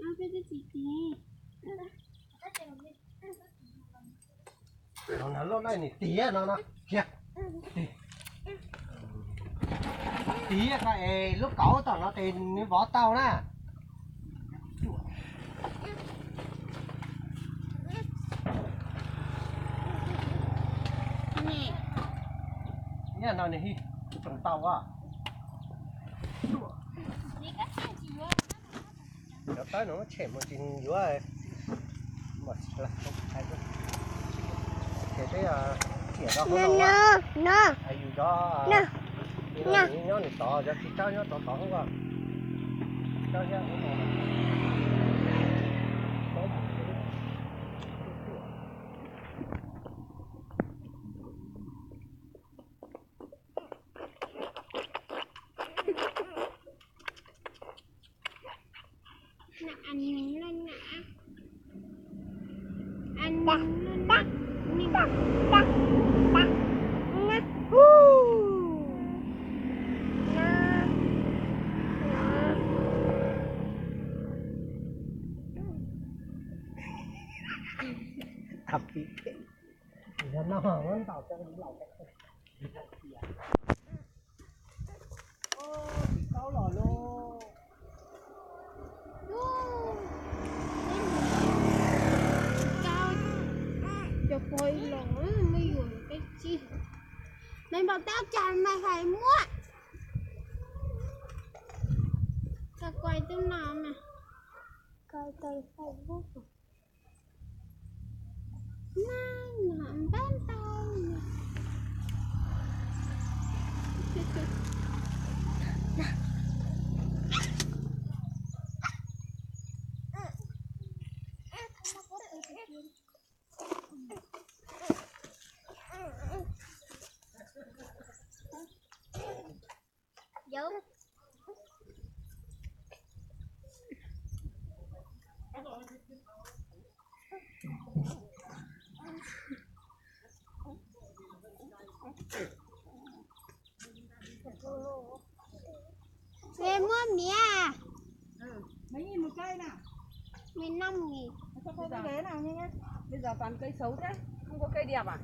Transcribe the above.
No loj laij nws tiag no no. Tiag, tiag ko es lub kauv tom no ces nws vov tau na. Nyob no nws tseem tau a. Cov tawb no muab tshem mus tsis yuav. Ces peb ciam rau hauv no, yus cov nyob nws tod, cov txiv tsawb nyob tod tod hauv ko. Ab pib, yog no muab ntaus cov laus. Tsis kaub los lauj. Cov pog ib los me yuam peb tsib. Nais npam tab cas nais hais muab. Tau kuai twb no mas. Kuai tau Facebook. Nai no npab ntau. Yauv. Muab miv. Mười lăm nghìn. Bây giờ toàn cây xấu thế, không có cây đẹp à?